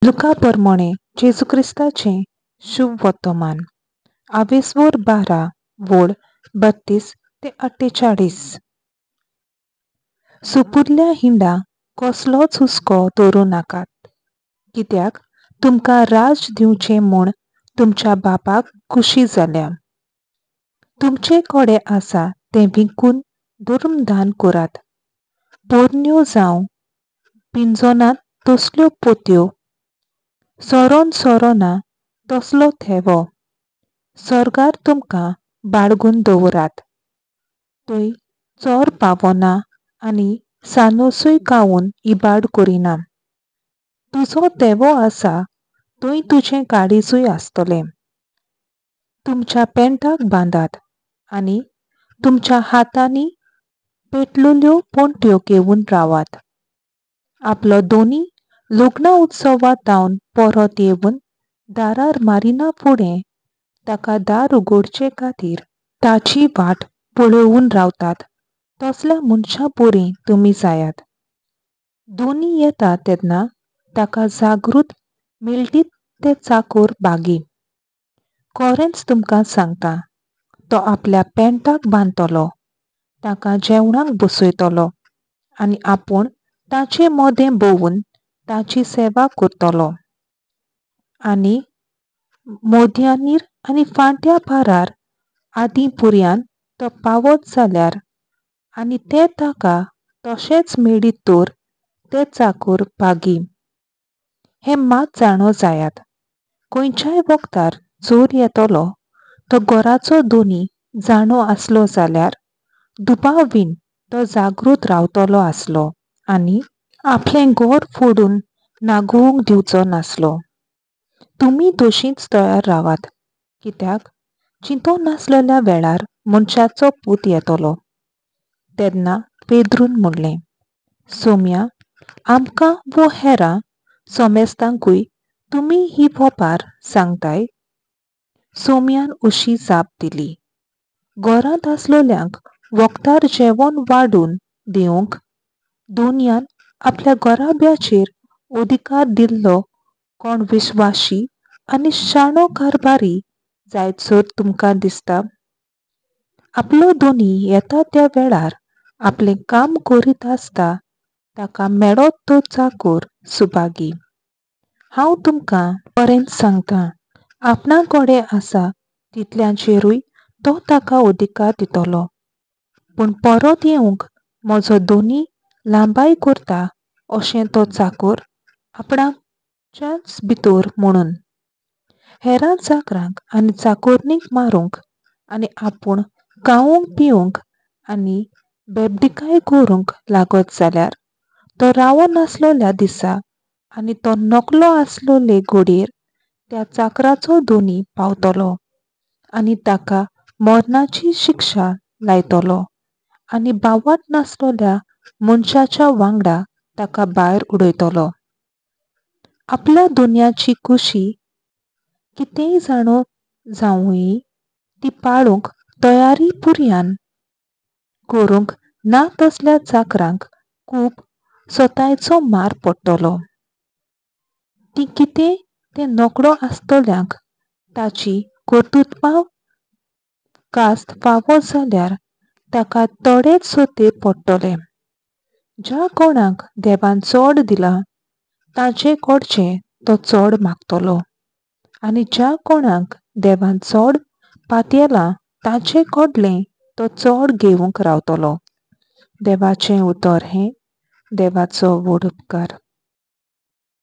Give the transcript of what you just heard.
लुका परमोणें जेजू क्रिस्ताचें शुभ वर्तमान आवेस्वोर 12 वोळ 32 ते 48. सुपुरल्या हिंडा कसलोच हुस्को दवरूं नाकात, कित्याक तुमकां राज दिवचें म्हूण तुमच्या बापाक खुशी जाल्या. तुमचे कडेन आसा तें विकून धर्मदान करात. पोरण्यो जावं पिंजोनात तसल्यो पोत्यो, सोरोन सोरोना तसलो थेवो सोर्गार तुमकां बाळगून दवरात. थंय चोर पावना आनी सानोसूय खावन इबाड करिना. तुजो तेवो आसा थंय तुजें काळीजूय आसतलें. तुमच्या पेंटाक बांदात आनी तुमच्या हातांनी पेटलेल्यो पणट्यो घेवन रावात. आपलो दोनी लग्न उत्सवा थावन परत येवन दारार मारिना फुडें ताका दार उगडचे खातीर ताची वाट पळोवन रावतात तसल्या मनशां परी तुमी जायात. दोनी येता तेन्ना ताका जागृत मेळटीत ते चाकोर भागी. खरेंच तुमकां सांगता, तो आपल्या पेंटाक बांदतलो, ताका जेवणाक बसयतलो आनी आपूण ताचे मदें भोंवून ताची सेवा करतलो. आनी मोदयानीर आनी फांट्या पारार आदीं पुरयान तो पावत जाल्यार आनी ते ताका तशेंच मेळीत तर ते चाकोर भागी. हें मात जाणो जायात, खंयच्याय वखदार चोर येतलो तो घराचो दोनी जाणो आसलो जाल्यार दुबाव बीन तो जागृत रावतलो आसलो आनी आपलें घर फोडून नागोवंक दिवचो नासलो. तुमी तशींच तयार रावात, कित्याक चिंतो नासलेल्या वेळार मनशाचो पूत येतलो. तेन्ना पेद्रून म्हणलें, सोम्या, आमकां वो हेरां सोमेस्तांकूय तुमी ही वोपार सांगताय? सोम्यान अशी जाप दिली, घरांत आसलेल्यांक वखदार जेवण वाडून दिवंक दोनयान आपल्या घराब्याचेर अधिकार दिल्लो कोण विश्वाशी आनी शाणो कारभारी जायत सर तुमकां दिसता? आपलो दोनी येता त्या वेळार आपलें काम करीत आसता ताका मेळत तो चाकोर सुभागी. हांव तुमकां खरेंच सांगता, आपणा कडेन आसा तितल्यांचेरूय तो ताका अधिकार दितलो. पूण परत येवंक म्हजो दोनी लांबाय करता अशें तो चाकोर आपणाच्याच भितर म्हणून हेरां चाकरांक आनी चाकोरणीक मारूंक आनी आपूण खावंक पिवंक आनी बेबदिकाय करूंक लागत जाल्यार तो रावनासलेल्या दिसा आनी तो नकलो आसलेले घडयेर त्या चाकराचो दोनी पावतलो आनी ताका मरणाची शिक्षा लायतलो आनी बावट नासलेल्या मनशाच्या वांगडा ताका भायर उडयतलो. आपल्या दोनयाची खुशी कितेंय जाणो जावूंय ती पाळूंक तयारी पुरयान करूंक ना तसल्या चाकरांक खूब सोतायचो मार पडटलो. ती कितें तें नकळो आसतल्यांक ताची कर्तुत्वां कास्त फावो जाल्यार ताका थोडेच सोते पडटले. ज्या कोणाक देवान चड दिलां ताचे कडचें तो चड मागतलो आनी ज्या कोणाक देवान चड पातयेलां ताचे कडलें तो चड घेवंक रावतलो. देवाचें उतर हें देवाचो व्हड उपकार.